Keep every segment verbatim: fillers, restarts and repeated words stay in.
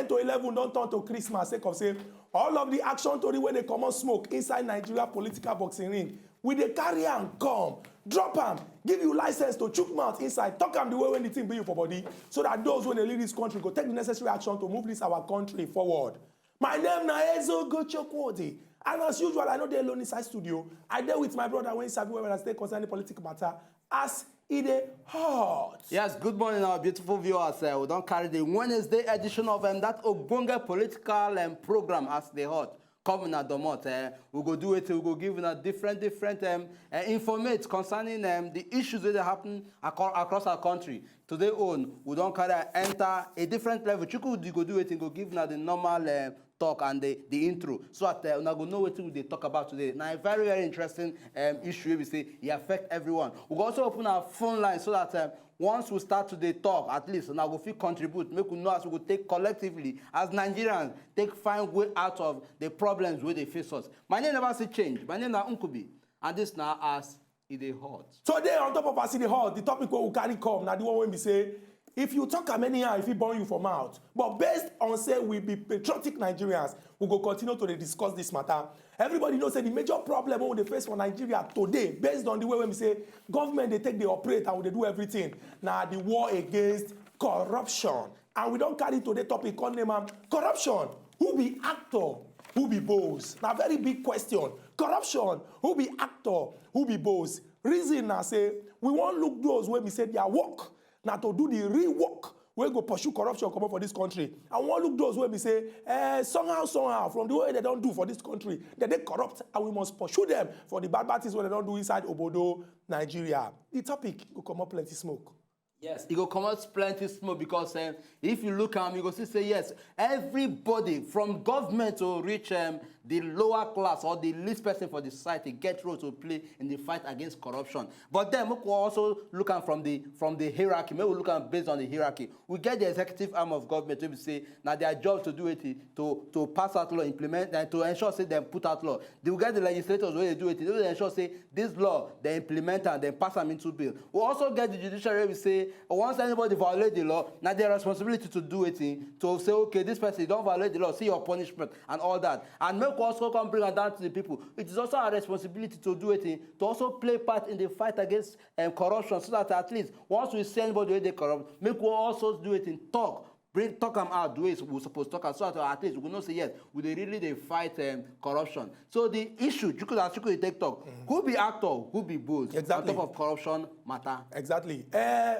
to eleven don turn to Christmas sake of say all of the action tori wey dey comot smoke inside Nigeria political boxing ring, we dey carry am come, drop am, give you license to chook mouth inside, talk am the way wey the thing be you for body, so that those wey dey lead this country go take the necessary action to move this our country forward. My name na Ezeogo Chukwudi, and as usual, I no dey alone inside studio. I dey with my brother wey sabi well well as dey concerning political matter as e dey hot. Yes, good morning, our beautiful viewers. Uh, we don carry the Wednesday edition of um, that ogbonge political um, program as e dey hot. Come una domot, eh? We go do it. We go give una different, different um, uh, informate concerning um, the issues wey dey happen aco- across our country. Today own, we don carry am enter a different level. Chukwudi go do wetin go give una the normal um, talk and the, the intro, so that uh, una go know wetin we dey talk about today. Na a very, very interesting um, issue wey be say e affect everyone. We go also open our phone line so that um, once we start to dey talk, at least una go fit contribute, make we know as we go take collectively as Nigerians take find way out of the problems wey dey face us. My name never still change. My name na Nkubi, and this na as e dey hot. Today on top of as e dey hot, the topic wey we carry come na the one wey be say if you talk am anyhow, e fit burn you for mouth. But based on say we be patriotic Nigerians, we go continue to dey discuss this matter. Everybody know say the major problem wey we dey face for Nigeria today, based on the way wey be say government dey take dey operate and we dey do everything, na the war against corruption. And we don carry today topic come name am corruption. Who be actor? Who be boss? Na very big question. Corruption. Who be actor? Who be boss? Reason na say we wan look those wey be say their work na to do the real work wey go pursue corruption comot for this country. And we wan look those wey be say eh, somehow, somehow, from the way dem don do for this country, dem dey corrupt, and we must pursue them for the bad, bad things wey dem don do inside obodo Nigeria. The topic go comot plenty smoke. Yes, e go comot plenty smoke because um, if you look am, you go see say yes, everybody from government to reach um, the lower class or the least person for the society get role to play in the fight against corruption. But then we could also look am from the from the hierarchy. Maybe we look am based on the hierarchy. We get the executive arm of government wey be say na their job to do it, to to pass out law, implement, and to ensure say dem put out law. Then we get the legislators wey dey do it. They dey ensure say this law dem implement am, dem pass am into bill. We also get the judiciary wey be say once anybody violate the law, na their responsibility to do wetin, to say okay, this person don violate the law, see your punishment and all that. And make we also come bring am down to the people. It is also our responsibility to do wetin, to also play part in the fight against um, corruption, so that at least once we see anybody wey dey corrupt, make we also do wetin, talk, bring talk am out the way we suppose talk am, so that at least we know say yes, we dey really dey fight um, corruption. So the issue, Chukwudi, as Chukwudi take talk, who be actor, who be boss on Exactly. top of corruption matter? Exactly. Uh,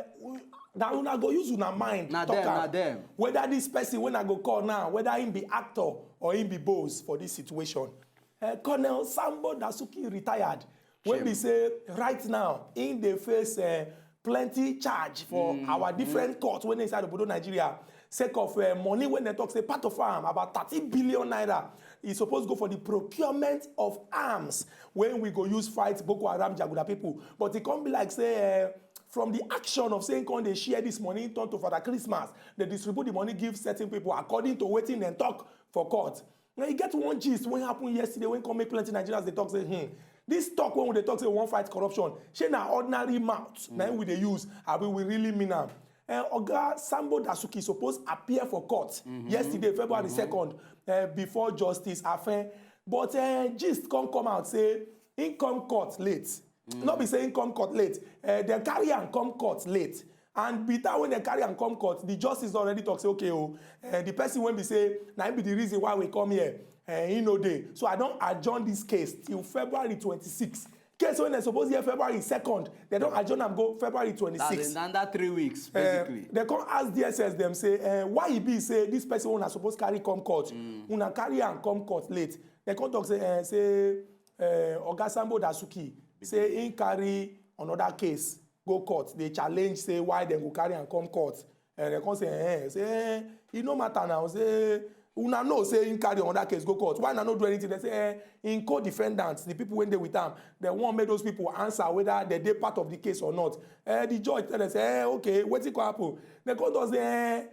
na una go use una mind Na talk them, am. na them. Whether this person wey I go call now, whether him be actor or him be boss for this situation. Uh, Colonel Sambo Dasuki retired. Wey Shame. be say right now him dey face uh, plenty charge for our different court wey dey inside obodo Nigeria, sake of uh, money wey dem talk say part of am, about thirty billion naira, e suppose go for the procurement of arms wey we go use fight Boko Haram jaguda people. But e come be like say uh, from the action of say him come dey share this money, turn to Father Christmas, dey distribute the money give certain people according to wetin dem talk for court. Now, e get one gist wey happen yesterday wey come make plenty Nigerians dey talk say, hmm, this talk wey we dey talk say we wan fight corruption, shey na ordinary mouth na im we dey use, abi we really mean am? Eh, Oga Sambo Dasuki suppose appear for court yesterday, February second, eh, before Justice Afen. But eh, gist come come out say im come court late. No be say im come court late, eh, dem carry am come court late. And by the time wey dem carry am come court, the justice already talk say, okay, oh, eh, the person wey be say na im be the reason why we come here, eh, he no dey. So I don adjourn this case till February twenty-six. Case wey dem suppose hear February second, dem don adjourn am go February That's twenty-six. in under three weeks, Eh, basically. Dem come ask D S S dem say, eh, why e be say this person wey una suppose carry come court, una carry am come court late. Dem come talk say, eh, say eh, Oga Sambo Dasuki say im carry another case go court, dey challenge say why dem go carry am come court. Eh, dem come say, eh, say eh, e no matter now, say una know say im carry another case go court, why una no do anything? Dem say eh, im co-defendants, the people wey dey with am, dem wan make those people answer whether dem dey part of the case or not. Eh, the judge tell dem say eh, okay, wetin come happen? Dem come talk say eh,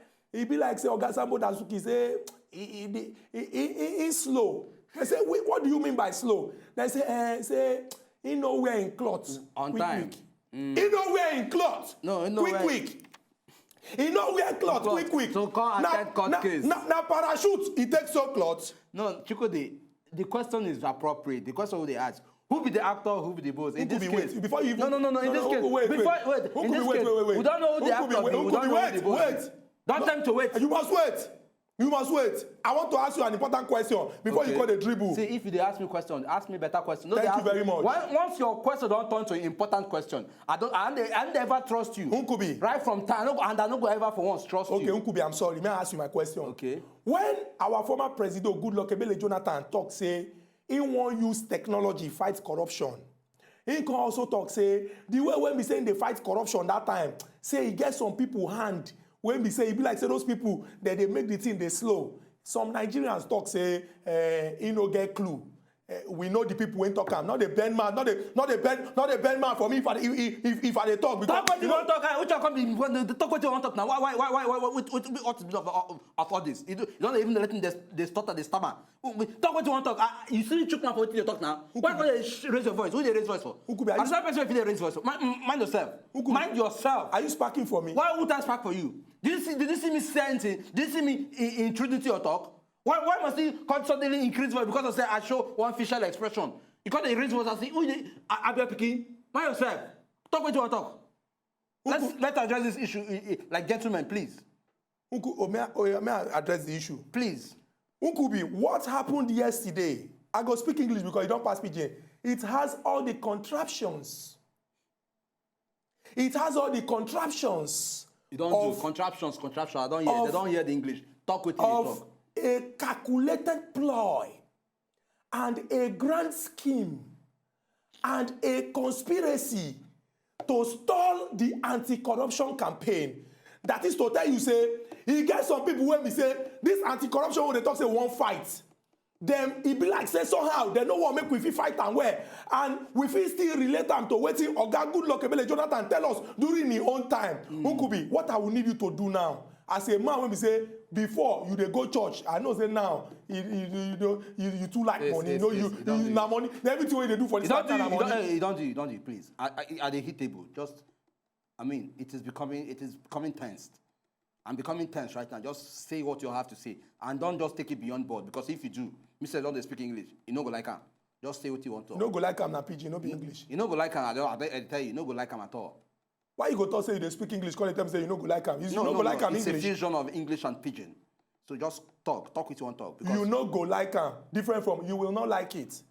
e be like say Oga Sambo Dasuki say e e be e e e e slow. Dem say, "Wait, what do you mean by slow?" Dem say eh, say he no wear im cloth On quick time. quick. He no wear im cloth No, he no quick wear- quick. He no wear cloth quick quick. So come attend court case. Na parachute he take sew cloth. No, Chukwudi, the question is appropriate. The question wey dey ask, who be the actor, who be the boss? In this case, before you even, no, no, no, no. In this case, wait, before wait, in this case, we don't know who the actor be. We don't know who the boss. Don't tell me to wait. You must wait. You must wait. I want to ask you an important question before you call the dribble. See, if you dey ask me question, ask me better question. No, thank you very much. Once your question don turn to important question, I don't, I, I never trust you. Nkubi. Right from time, and I no go ever for once trust you. Okay, Nkubi, I'm sorry. May I ask you my question? Okay. When our former president Goodluck Ebele Jonathan talk say he wan use technology fight corruption, he come also talk say the way wey be say he dey fight corruption that time, say he get some people hand wey be say e be like say those people dem dey make the thing dey slow. Some Nigerians talk say eh, he no get clue. Eh, we know the people wey talk am. No dey bend mouth, no dey no dey bend no dey bend mouth for me if I dey if, if, if I dey talk. Because, talk wetin you wan talk. Which one come be talk wetin you wan talk now? Why why why why why what what what of, of, of all this? You, don't, you don't even let him dey dey stutter, dey stammer. Talk wetin you wan talk. Ah, you see, chook mouth for wetin you talk now. Why can't you raise your voice? Who dey raise voice for? Who could be? I'm sorry, person if you dey raise voice for. Mind, mind yourself. Who could be? Mind yourself. Are you sparking for me? Why would I spark for you? Did you see? Did you see me say anything? Did you see me intruding to your talk? Why, why must he come suddenly increase voice because of say I show one facial expression? You can't increase voice and say, "Who dey Abia picking?" By yourself. Talk what you want to talk. Let's let address this issue like gentlemen, please. Uku, oh, may, I, oh, may I address the issue? Please. Ukubi, what happened yesterday? I go speak English because you don't pass P J. It has all the contraptions. It has all the contraptions. You don't of, do contraptions, contraptions. I don't hear. Of, they don't hear the English. Talk with you. Of a calculated ploy and a grand scheme and a conspiracy to stall the anti-corruption campaign. That is to tell you, say, he get some people when we say this anti-corruption when they talk say one fight. Then e be like say somehow they no wan make we fit fight am well, and we fit still relate am to wetin Oga Goodluck Ebele Jonathan tell us during him own time. Mm. Nkubi, what I will need you to do now as a man when we say before you dey go church, I know say now you you you, you, you too like yes, money, yes, you know yes, you, you, you na money, everything wey you dey do for this matter na money. You don do, you don do, you don do, please. I I, I dey hit table. Just, I mean, it is becoming it is becoming tensed. I'm becoming tense right now. Just say what you have to say, and don't just take it beyond board, because if you do, me sef don dey speak English, you no go like am. Just say what you want to. You no go like am na pidgin, no be English. You no go like am. I don I tell you, you no go like am at all. Why you go talk say you dey speak English, come dey tell me say you no go like am? You no, no, no go like am English. It's a fusion of English and pidgin. So just talk, talk what you want to talk. Because you no go like am. Different from you will not like it.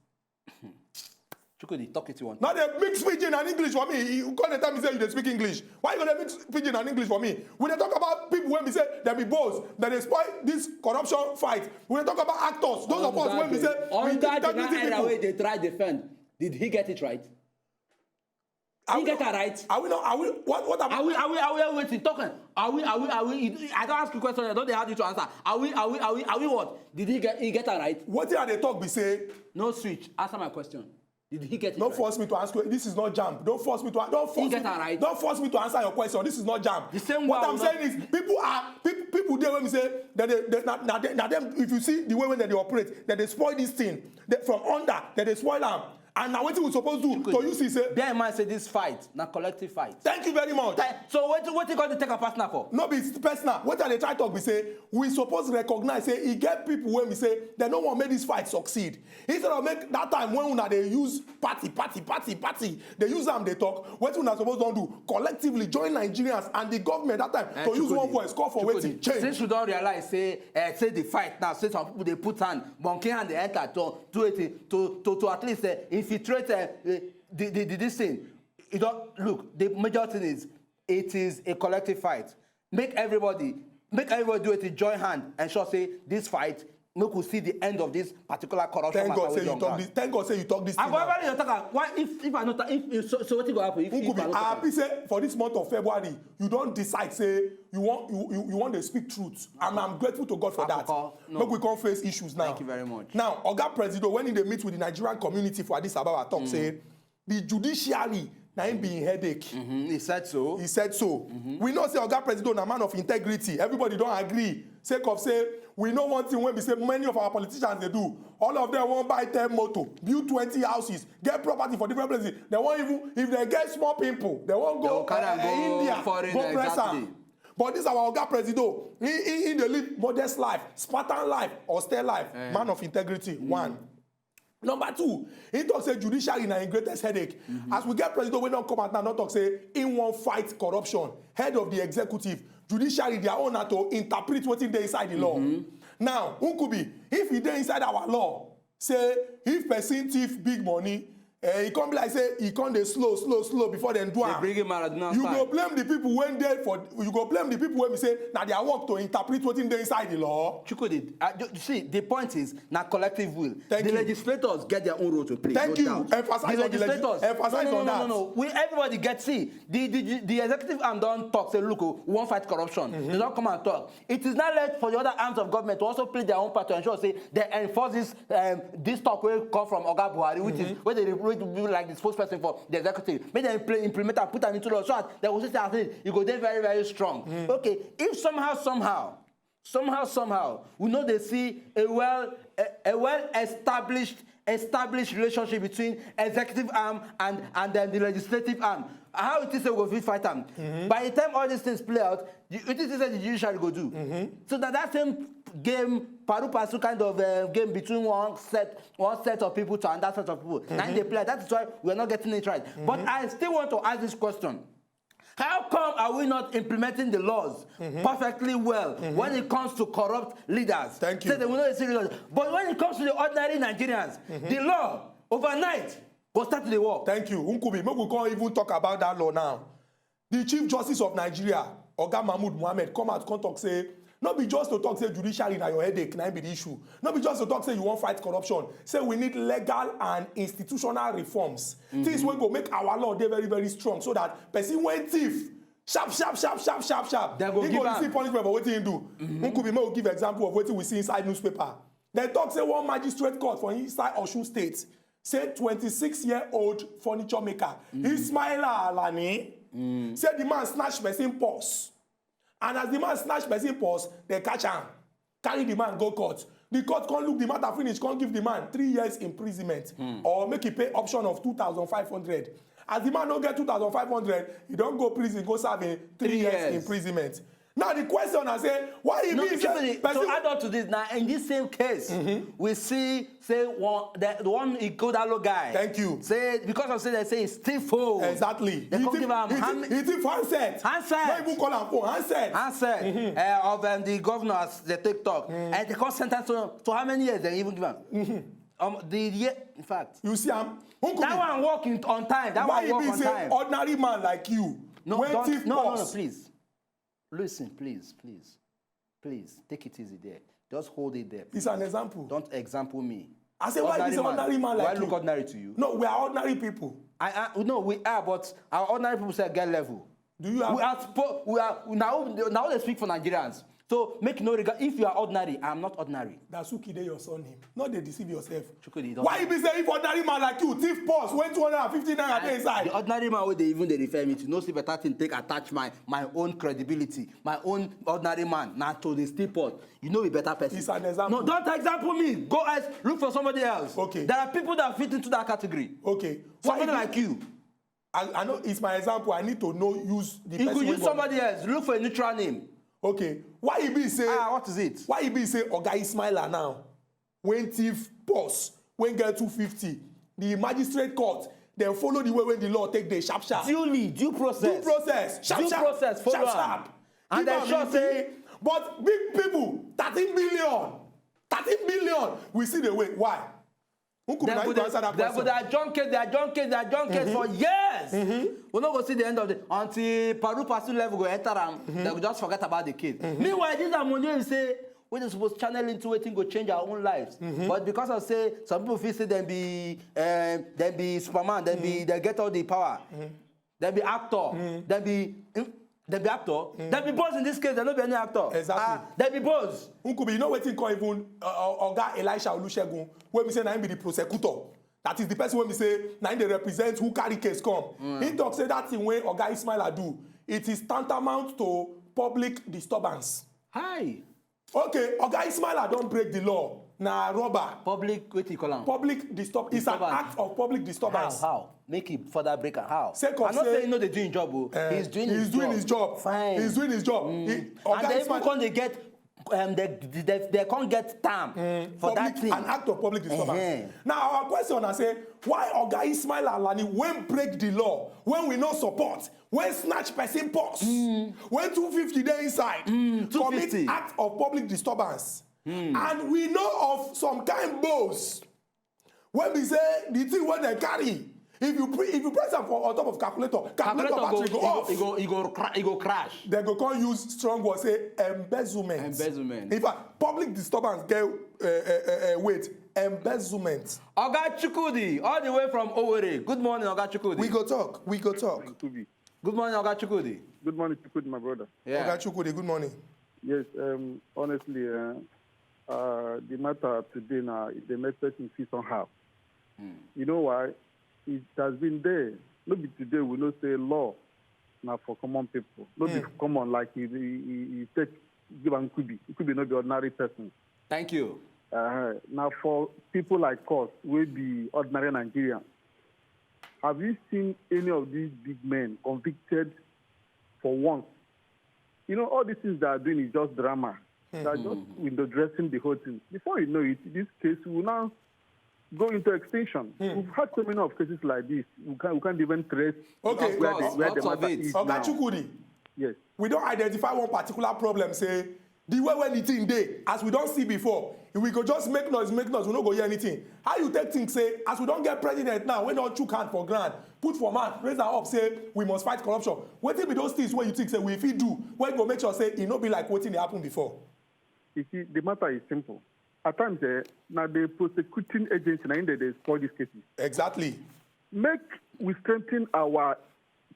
Chukwudi, talk it you want. Now they mix pidgin and English for me. You come dey tell me say you dey speak English. Why you gonna mix pidgin and English for me? We dey talk about people when we say they be boss, that they spoil this corruption fight. We dey talk about actors, those of us when we say we take dignity people. Under the era wey dey try defend, did he get it right? He get am right. Are we not? Are we? What? What are we? Are we? Are we? Are we waiting? Talking. Are we? Are we? Are we? I don't ask you question. I don't have you to answer. Are we? Are we? Are we? Are we what? Did he get? He get am right. What did they talk? Be say. No switch. Answer my question. Did he get it? Don't right? Force me to ask you. This is not jump. Don't force me to. Don't force he get me. Right? Don't force me to answer your question. This is not jump. The same. What I'm not... saying is, people are people. People there when we say that they, they, now, now, they, now them. If you see the way when they operate, that they spoil this thing they, from under. That they spoil them. And now what we supposed to do? To you see say. Bear in mind say this fight na collective fight. Thank you very much. Thank, so what what you got to take a partner for? No be personal. What are they try talk? We say we supposed to recognize say he get people when we say they no want make this fight succeed. Instead of make that time when una dey use party party party party dey use am dey talk, wetin una suppose don do collectively join Nigerians and the government that time eh, to Chukudi, use one voice call for wetin change. Since we don realize say uh, say the fight now say some people dey put hand monkey hand dey enter to to to to, to at least uh, infiltrate uh, uh, the, the, the this thing. You don look, the major thing is it is a collective fight. Make everybody make everybody do it, join hand, ensure say this fight make we see the end of this particular corruption. Thank God say you talk this. Thank God say you talk this. I go ever talk am. Why if if I no talk if so so wetin go happen if if I no talk am? I happy say for this month of February you don decide say you wan you you, you wan dey speak truth and I'm grateful to God for that. Make we come face issues now. Thank you very much. Now Oga Presido when he dey meet with the Nigerian community for Addis Ababa talk say the judiciary na him be him headache. Mm-hmm. He said so. He said so. Mm-hmm. We know say Oga Presido na man of integrity. Everybody don agree. Sake of say we know one thing wey be say many of our politicians dey do. All of them wan buy ten motor, build twenty houses, get property for different places. They wan even if they get small pimple, they wan go, uh, go India, foreign, go press am. Exactly. But this our oga Presido, he, he, he dey live modest life, Spartan life, austere life, man of integrity, one. Number two, he talk say judiciary na im greatest headache. As we get Presido wey don come out now, don talk say he wan fight corruption. Head of the executive, judiciary, their own na to interpret wetin dey inside the law. Now, Nkubi, if e dey inside our law, say if person thief big money, eh, e come be like say e come dey slow, slow, slow before dem do am. Bring him Maradona style. You go blame the people wey dey for, you go blame the people wey be say na their work to interpret wetin dey inside the law. Chukwudi, uh, you see, the point is, na collective will. Thank you. The legislators get their own role to play. Thank you. No doubt. Emphasize on the legi-, legislators. Emphasize on that. No, no, no, no, no. We, everybody get, see, the, the, the executive arm don talk, say, look, oh, we wan fight corruption. They don come and talk. It is now left for the other arms of government to also play their own part to ensure say they enforce this, um, this talk wey come from Oga Buhari, which is wey dey, wey dey be like the spokesperson for the executive. Make dem impl-, implement and put am into law so that they go see say at least e go dey very, very strong. Okay, if somehow, somehow, somehow, somehow, we no dey see a well, a, a well established, established relationship between executive arm and, and then the legislative arm. How it is say we go fit fight am? By the time all these things play out, you, it is say the judiciary go do. So that, that same game, paru pasu kind of, uh, game between one set, one set of people to another set of people. Now they play. That is why we are not getting it right. But I still want to ask this question. How come are we not implementing the laws perfectly well when it comes to corrupt leaders? Thank you. Say they will not see results. But when it comes to the ordinary Nigerians, the law overnight go start to dey work. Thank you. Nkubi, make we come even talk about that law now. The Chief Justice of Nigeria, Oga Mahmood Mohammed, come out, come talk say, no be just to talk say judiciary na your headache, na im be the issue. No be just to talk say you wan fight corruption. Say we need legal and institutional reforms. Things wey go make our law dey very, very strong so that person wey thief, sharp, sharp, sharp, sharp, sharp, sharp, dem go give am. He go receive punishment for wetin he do. Nkubi, make we give example of wetin we see inside newspaper. Dem talk say one magistrate court for inside Osun State say twenty-six-year-old furniture maker, Ismaila Alani, say the man snatch person purse. And as the man snatch person purse, they catch am, carry the man go court. The court come look the matter finish, come give the man three years imprisonment or make he pay option of two thousand five hundred. As the man no get two thousand five hundred, he don go prison, go serve him three years imprisonment. Now the question I say, why he be say person to add on to this, now in this same case, we see say one, the, the one Ighodalo guy. Thank you. Say because of say they say he's thief phone. Exactly. They come give am hand-, he thief handset. Handset. Not even call am phone, handset. Handset. Uh, of, um, the governor as they take talk. And they come sentence to, to how many years they even give am? Um, the year, in fact. You see am? That one work in, on time. That one work on time. Why he be say ordinary man like you? No, don't, no, no, no, please. Listen, please, please. Please, take it easy there. Just hold it there, please. It's an example. Don't example me. I say, why you say ordinary man like you? Do I look ordinary to you? No, we are ordinary people. I, I, no, we are, but our ordinary people say get level. Do you have... We are spo-, we are, now, now they speak for Nigerians. So make no regard. If you are ordinary, I am not ordinary. Dasuki dey your surname. No dey deceive yourself. Chukwudi, don't... Why you be say if ordinary man like you thief purse when two hundred and fifty naira dey inside? The ordinary man wey they even dey refer me to, no see better thing take attach my, my own credibility, my own ordinary man, na to dey steal pot. You know a better person. It's an example. No, don't example me. Go else, look for somebody else. Okay. There are people that fit into that category. Okay. Somebody like you. I, I know it's my example. I need to know use the person. You could use somebody else. Look for a neutral name. Okay. Why e be say... Ah, what is it? Why e be say Oga Ismaila now, when thief purse, when get two fifty, the magistrate court, dem follow the way when the law take dey sharp sharp. Duly, due process. Due process. Sharp sharp. Due process, follow am. Sharp sharp. And dem sure say... But big people, thirteen billion, thirteen billion, we still dey wait. Why? Who could... Dem go dey, dem go dey adjourn case, dey adjourn case, dey adjourn case for years. We no go see the end of the, until paru passu level go enter am. Dem go just forget about the case. Meanwhile, these are money wey we say wey dey suppose channel into wetin go change our own lives. But because of say some people feel say dem be, um, dem be Superman, dem be, dem get all the power. Dem be actor. Dem be, hmm? Dem be actor. Dem be boss in this case. Dem no be any actor. Exactly. Ah, dem be boss. Nkubi, you know wetin call even, uh, uh, Oga Elisha Olusegun, wey be say na him be the prosecutor. That is the person wey be say na him dey represent who carry case come. He talk say that thing wey Oga Ismaila do, it is tantamount to public disturbance. Hi. Okay, Oga Ismaila don break the law. Na robber. Public, wetin you call am? Public disturb. It's an Disturbance. Act of public How? Disturbance. How? Make him further break am. How? Sake I of no say- say he no dey do him job o. Eh, He's doing he's his doing job. His job. Fine. He's doing his job. He- And Oga they even Ismail- come dey get um, they, they, they come get term for that Public, thing. An act of public disturbance. Ehen. Now our question na say, why Oga Ismail Alani, when break the law, when we no support, when snatch person purse, when two fifty dey inside, commit two fifty. Act of public disturbance? And we know of some kind bows wey be say the thing wey dem carry, if you pre- if you press am for on top of calculator, calculator Calculator go, battery go e go, off. e go, e go, cra- e go crash. Dem go come use strong word say embezzlement. Embezzlement. In fact, public disturbance get uh, uh, uh, uh, weight. Embezzlement. Oga Chukwudi, all the way from Owerri. Good morning, Oga Chukwudi. We go talk. We go talk. Kubi. Good morning, Oga Chukwudi. Good morning, Chukwudi, my brother. Yeah. Oga Chukwudi, good morning. Yes, um, honestly, uh, uh, the matter today now, the message is somehow. You know why? It has been there. No be today we know say law na for common people. No be common like you, you, you take give am Kubi. Kubi no be ordinary person. Thank you. Uh, now for people like us, we be ordinary Nigerians. Have you seen any of these big men convicted for once? You know, all these things they are doing is just drama. They are just window dressing the whole thing. Before you know it, this case will now go into extinction. We've had so many of cases like this. We can't, we can't even trace Okay. where, the, Lots, where the lots of matter it. is Oga now. Chukwudi, Yes. we don identify one particular problem say the way wey the thing dey, as we don see before, we go just make noise, make noise, we no go hear anything. How you take think say as we don get president now wey don chook hand for ground, put for mouth, raise am up say we must fight corruption? Wetin be those things wey you think say we fit do wey go make sure say e no be like wetin dey happen before? You see, the matter is simple. At times, eh, now the prosecuting agency, now they, they spoil these cases. Exactly. Make we strengthen our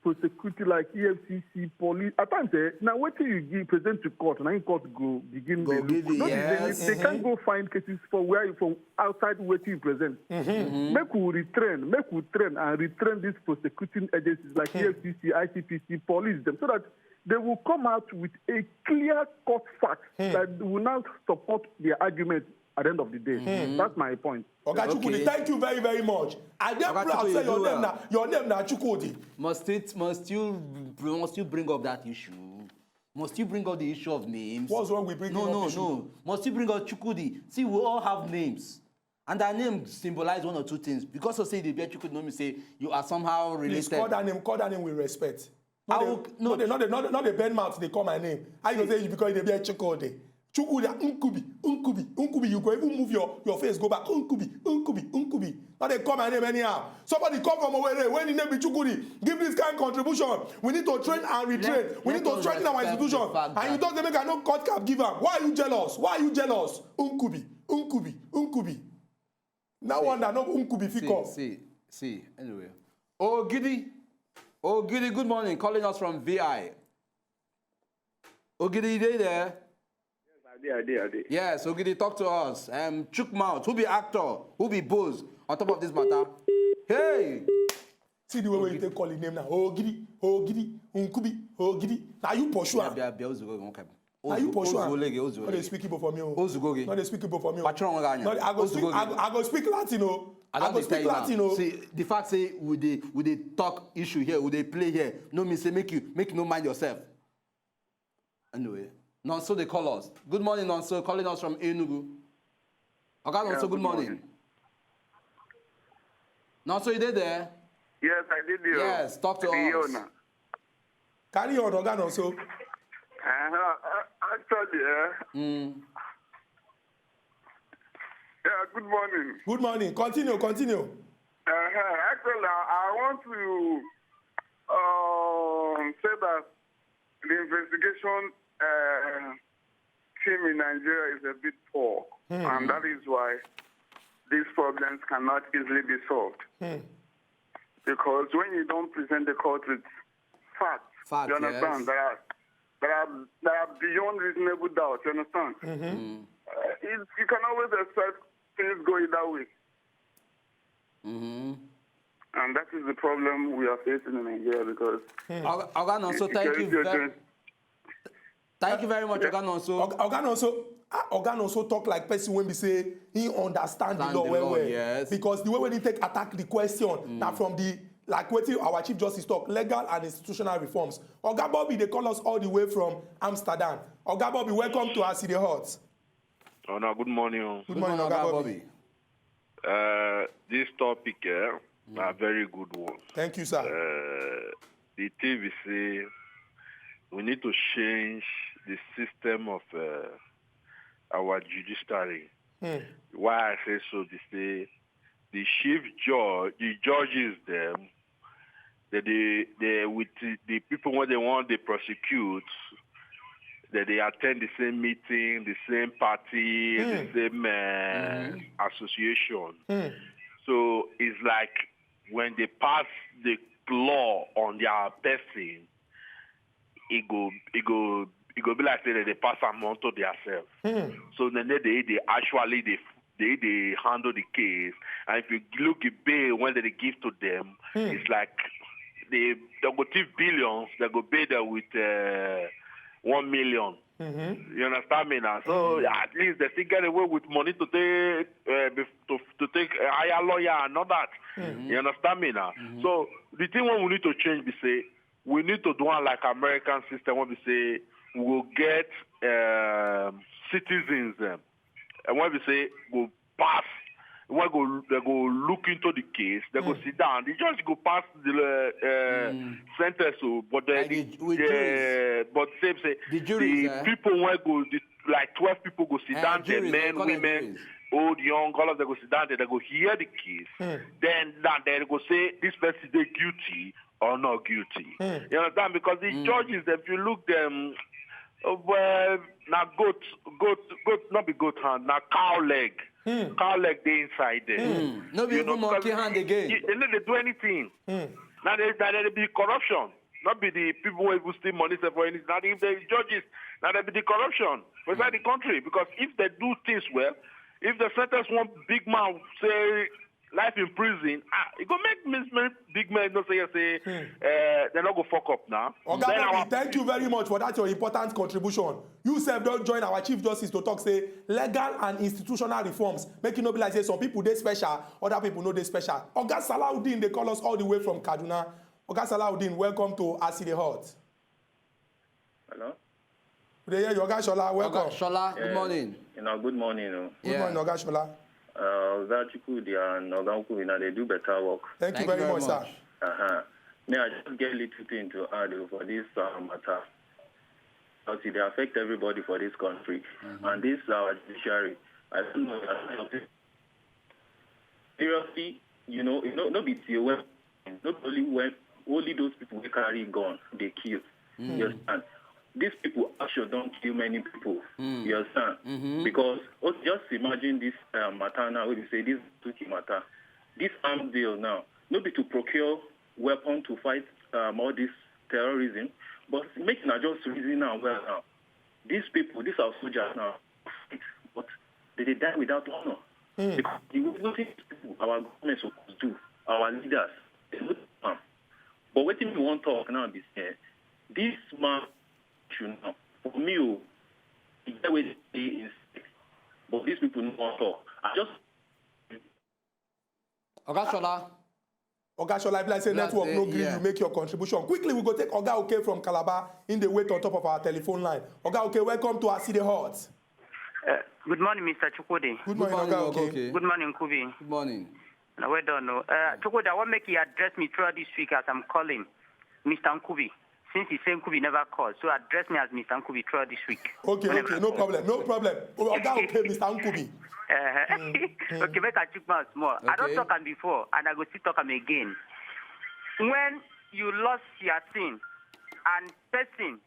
prosecuting like E F C C, police. At times, eh, now what you give present to court, now in court go begin Go dey give look. it, No be yes. say they, they can't go find cases for where from outside what you present. Make we retrain, make we train and retrain these prosecuting agencies like E F C C, I C P C, police them, so that they will come out with a clear court fact that will now support their argument at the end of the day. That's my point. Oga Chukwudi, Okay. Thank you very, very much. I dey Oga proud Chukwudi, say you your do name well. na your name na Chukwudi. Must it, must you, must you bring up that issue? Must you bring up the issue of names? What's wrong with bringing No, up no, issue? No. Must you bring up Chukwudi? See, we all have names. And that name symbolize one or two things. Because of say they bear Chukwudi, no mean say you are somehow Please related. Call that name. Call that name with respect. I No, will- dey- no. no, dey- no, dey- no, dey bend mouth. Dey call my name. How you go say you because you dey bear Chukwudi? Chukwudi, Nkubi, Nkubi, Nkubi. You go even move your, your face, go back. Nkubi, Nkubi, Nkubi. No dey call my name anyhow. Somebody come from Owerri when the name be Chukwudi. Give this kind contribution. We need to train and retrain. Let- we need let to us strengthen our respect institution. The fact And you that don't say make I no cut cap give am. Why are you jealous? Why are you jealous? Nkubi, Nkubi, Nkubi. Now one that no Nkubi fit See, come. See, see. Anyway, Ogidi, Ogidi. Good morning. Calling us from V I. Ogidi, you dey there? I dey, I dey, I dey. Yes, Ogidi, talk to us. Um, Chook Mouth, who be actor, who be boss on top of this matter? Hey! See the way wey you take call him name now. Ogidi, Ogidi, Nkubi, Ogidi. Now you pursue am. Abia, Abia, Ozugo, okay. Now you pursue am. Ozugo lege, No dey Ozugo. Speak Igbo for me o. Ozugo ge. No dey speak Igbo for me o. Patron wọn ga yan. No dey- I go speak. Ozugo I ge. go, I go speak Latin o. I I don go dey tell speak you now. Latin o. See, the fact say we dey we dey talk issue here, we dey play here, no mean say make you make you no mind yourself. Anyway, Nonso dey call us. Good morning, Nonso, calling us from Enugu. Oga Nonso, Yeah, good good morning. Morning. Nonso, you dey there? Yes, I did you. Yes, talk to I dey us. Hear now. Carry on, Oga Nonso. Uh-huh. Uh, actually, uh, Mm. Yeah, good morning. Good morning. Continue, continue. Uh-huh. Actually, I, I want to um, say that the investigation uh, team in Nigeria is a bit poor, and that is why these problems cannot easily be solved. Because when you don't present the court with facts, Facts, you understand, yes. that are that are that are beyond reasonable doubt. You understand? Uh, it, you can always expect things go either way, Mm-hmm. and that is the problem we are facing in Nigeria because Oga, Oga Nonso, thank you. Security Very, agents- thank you very much, Oga Nonso. Oga, Oga Nonso, Ah, Oga Nonso talk like person wey be say he understand the Understand law the well law, well. Yes. Because the way wey he take attack the question na from the, like, wetin our Chief Justice talk, legal and institutional reforms. Oga Bobby dey call us all the way from Amsterdam. Oga Bobby, welcome to As E Dey Hot. Una, good morning. Good morning, Oga Bobby. Uh, this topic, eh, na very good one. Thank you, sir. Uh, the thing we say, we need to change the system of uh, our judiciary. Hmm. Why I say so, they say the chief judge, the judges, them, that they, they with the, the people when they want to prosecute, that they attend the same meeting, the same party, the same uh, association. Hmm. So it's like when they pass the law on their person, it go, it go, it go be like say that they pass am onto themselves. Hmm. So then they, they, they actually they, they, they handle the case. And if you look at bail when they give to them, it's like they, they go thief billions, they go pay them with uh, one million. Mm-hmm. You understand me now? So at least they still get away with money to take uh, bef- to, to take a higher lawyer and all that. You understand me now? So the thing what we need to change be say we need to do one like American system where we say we will get um, citizens um, and when we say go pass when go they go look into the case, they go sit down. They just go pass the uh, uh, sentence, so, but the, Like the, the- with the- juries. But same say The juries, the eh? people when go the, like twelve people go sit Eh, down there, juries, they men, call them women, juries. Old, young, all of them go sit down there. They go hear the case. Then that they go say this person they guilty or not guilty. You understand? Because the judges, if you look them, uh, well, now goat, goat, goat, not be goat hand, now cow leg. Cow leg they inside there. Mm. No be You even know, monkey because hand again. They, they no dey do anything. Now they, now they be corruption. Not be the people who even steal money sef for anything. Now if the judges, now they be the corruption inside the country. Because if they do things well, if the sentence one big man say life in prison, ah, it go make many, many big men no say yes, say uh, they no go fuck up now. Oga Then Bobby, our thank you very much for that your important contribution. You sef don join our Chief Justice to talk say legal and institutional reforms make e no be like say some people dey special, other people no dey special. Oga Salaudeen dey call us all the way from Kaduna. Oga Salaudeen, welcome to As E Dey Hot. Hello? We dey hear you, Oga Shola. Welcome. Oga Shola, good Yeah. Morning. You know, good morning. Oh. Good Yeah. Morning, Oga Shola. Uh, Oga Chukwudi and Oga Nkubi, now they do better work. Thank you very much, sir. Uh-huh. Me, I just get little thing to add oh, for this uh, matter. Because it dey affect everybody for this country. And this our judiciary, I don't know. I don't know. Seriously, you know, you know, no be till when, not only when, only those people who carry gun, they kill. You understand? These people actually don't kill many people. You understand? Because oh, just imagine this uh, matter now, we say this Tuki matter. This armed deal now, not be to procure weapon to fight um, all this terrorism, but make na just reason now well now. These people, these are soldiers now, but they dey die without honor. Because the way wetin these people, our government suppose do, our leaders, they no do am. But wetin we wan talk now be say this man should now for me o, e get wey dey inside, but these people no wan talk. I just Oga Shola. Oga Shola, if like say Like network say, no gree yeah. you make your contribution. Quickly, we go take Oga Oke from Calabar in the wait on top of our telephone line. Oga Oke, welcome to As E Dey Hot. Uh, good morning, Mister Chukwudi. Good Good morning, morning, Oga Oke. Oke. Good morning, Nkubi. Good morning. Now, well done. Oh. Uh, Chukwudi, I want make you address me throughout this week as I'm calling Mister Nkubi. Since he say Nkubi never called, so address me as Mister Nkubi throughout this week. Okay, Whenever okay, I no call. Problem, no problem. Oh, Oga Oke, Mister Nkubi. Uh, okay, make I chook mouth small. I don't Okay. talk am before, and I go still talk am again. When you lost your thing, and person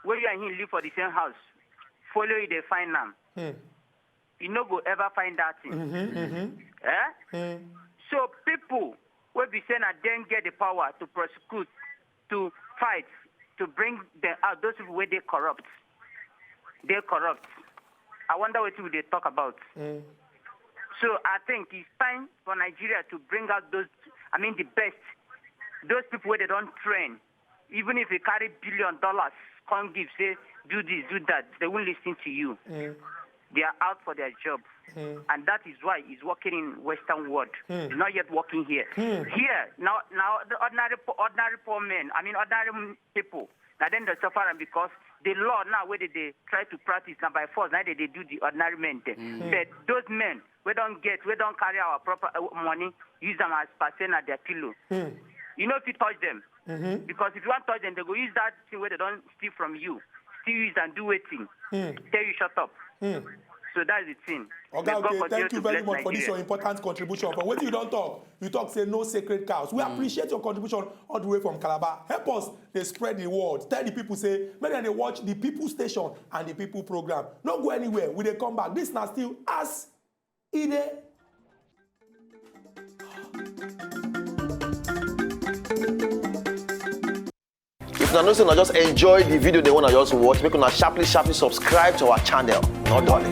where you and him live for the same house, follow you, they find am. Hmm. You no go ever find that thing. Mm-hmm, mm-hmm. Eh? Mm. So people will be saying that then get the power to prosecute, to fight, to bring them out. Those people where they corrupt, they corrupt. I wonder what will they talk about. Mm. So I think it's time for Nigeria to bring out those, I mean, the best. Those people where they don't train, even if you carry billion dollars, can't give, say, do this, do that, they won't listen to you. Mm. they are out for their job. And that is why he's working in Western World. He's not yet working here. Here, now, now the ordinary, po- ordinary poor men, I mean, ordinary m- people, now then they suffer am because the law now where they, they try to practice now by force, now they, they do the ordinary men thing. But those men, we don't get, we don't carry our proper uh, money, use them as percent at their pillow. You know if you touch them. Because if you want to touch them, they go use that thing where they don't steal from you. Still use and do waiting. Tell you shut up. So that's the thing. May Oga, God okay, continue thank you to very bless much for this your Nigeria. Important contribution. For wetin you don talk, you talk say no sacred cows. We appreciate your contribution all the way from Calabar. Help us dey spread the word. Tell the people say make dem dey watch the People Station and the People Program. No go anywhere. We dey come back. This na still as e dey. If una know say una just enjoy the video, they wanna just watch, make una sharply sharply subscribe to our channel. No darling.